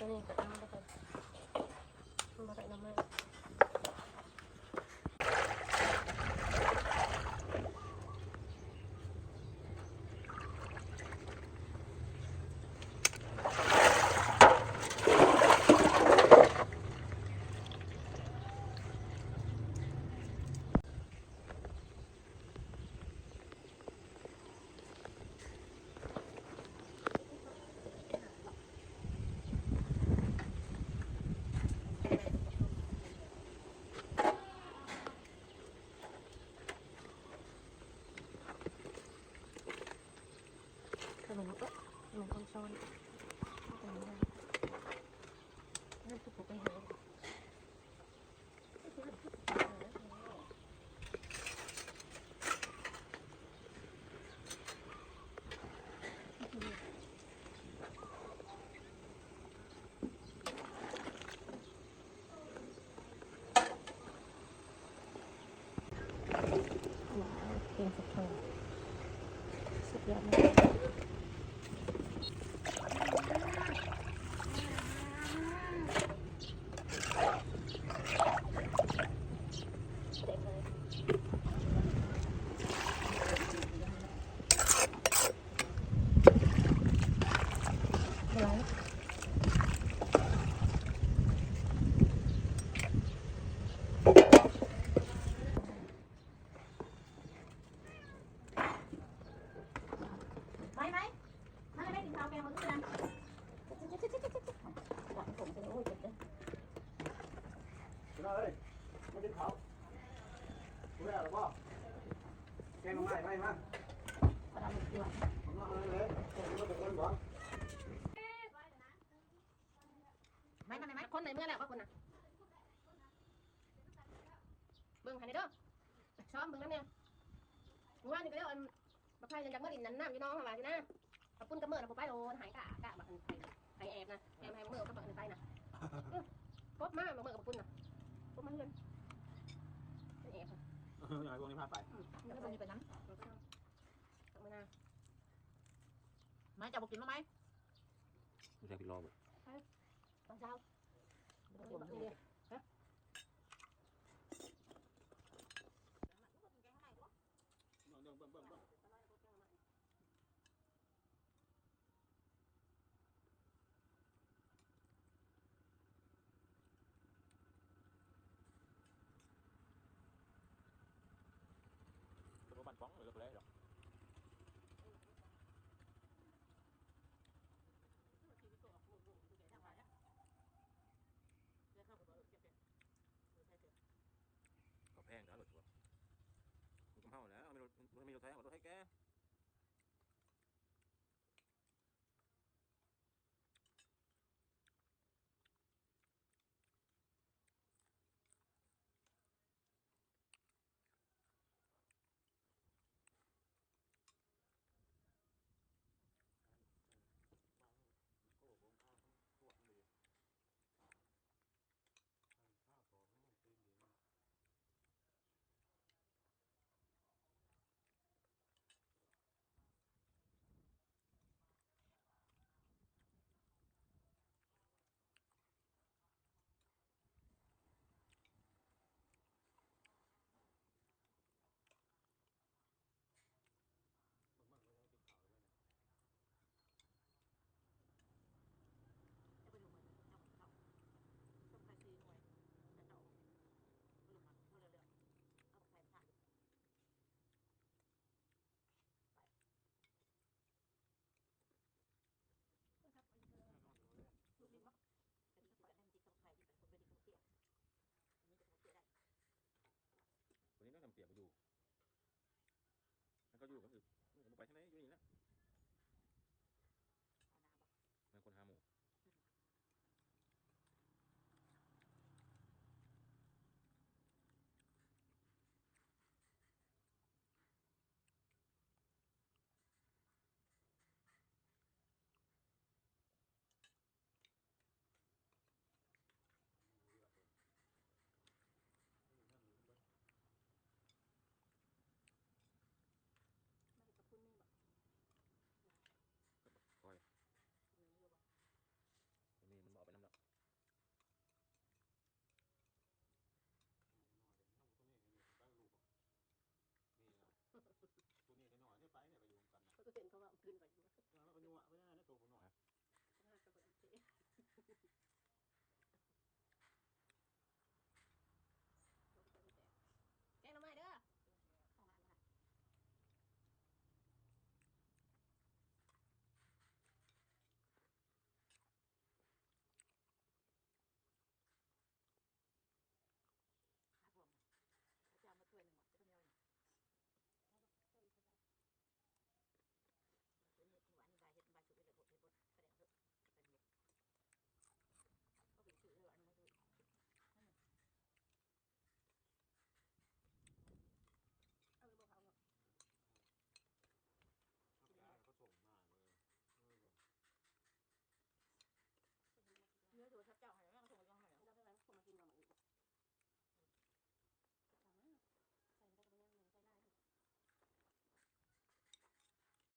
ອັນນີ້ກໍເອົາແລ້ວກໍບໍ່ໄດ້ນຳມາ. ຂະໜົມ ເອີ ຂະໜົມອອນຊອນ ເອີ ເຮົາຊິປູກໄປຫາ. ວ້າວ ແກງຟັກທອງ ສຸດຍອດເລີຍ. ໄປໄປ ມາແມ່ກິນເຂົ້າແກງໝາກອຶນນະ. ພີ່ນ້ອງເອີຍ ມາກິນເຂົ້າ ບໍ່ແລ້ວບໍ່? ແກງໜໍ່ໄມ້ໄປມາ ມາເລີຍ ມາແຕ່ຄົນບໍ່? ໄປມາ ໄປມາ ຄົນໃນເມືອແລ້ວບໍ່ຄົນນະ? ເບິ່ງໃຫ້ແດ່ເດີ ຊອມເບິ່ງນຳແດ່. ມື້ວານນີ້ກໍແລ້ວ ອັນ ບັກໄພຢາກເມືອຫຼິ້ນນ້ຳຢູ່ໜອງ ວ່າຊີ້ນະ. ບັກປຸ້ນກັບເມີນະບໍ່ໄປໂລດ ໃຫ້ກະ ກະບັກໄພ ໃຫ້ແອບນະ ແອບໃຫ້ເມີກັບບັກໄພນະ. ເອີ ກົບມາ ເມີກັບປຸ້ນນະ ກົບມາເຮືອນ ແອບ ເອີ ໃຫ້ພວກນີ້ພາໄປ ອືມ ໃຫ້ພວກນີ້ໄປນຳ ມື້ໜ້າ ມາ ເຈົ້າບໍ່ກິນມາໄໝ? ບໍ່ໃສ່ຜິດລອງບໍ່? ຕອນເຊົ້າ ເບິ່ງ ເບິ່ງ ເບິ່ງ. ເຂົາແພງເດີລົດ ຢູ່ກັບເຮົາແລ້ວ ເຮົາມີລົດ ເຮົາມີລົດໄຖ ເອົາລົດໄຖແກ່. ຄົນນີ້ນະ ນ້ຳປຽກບໍ່ຢູ່ ມັນກໍຢູ່ ມັນກໍບໍ່ໄປທາງໃດ ຢູ່ນີ້ແຫຼະ.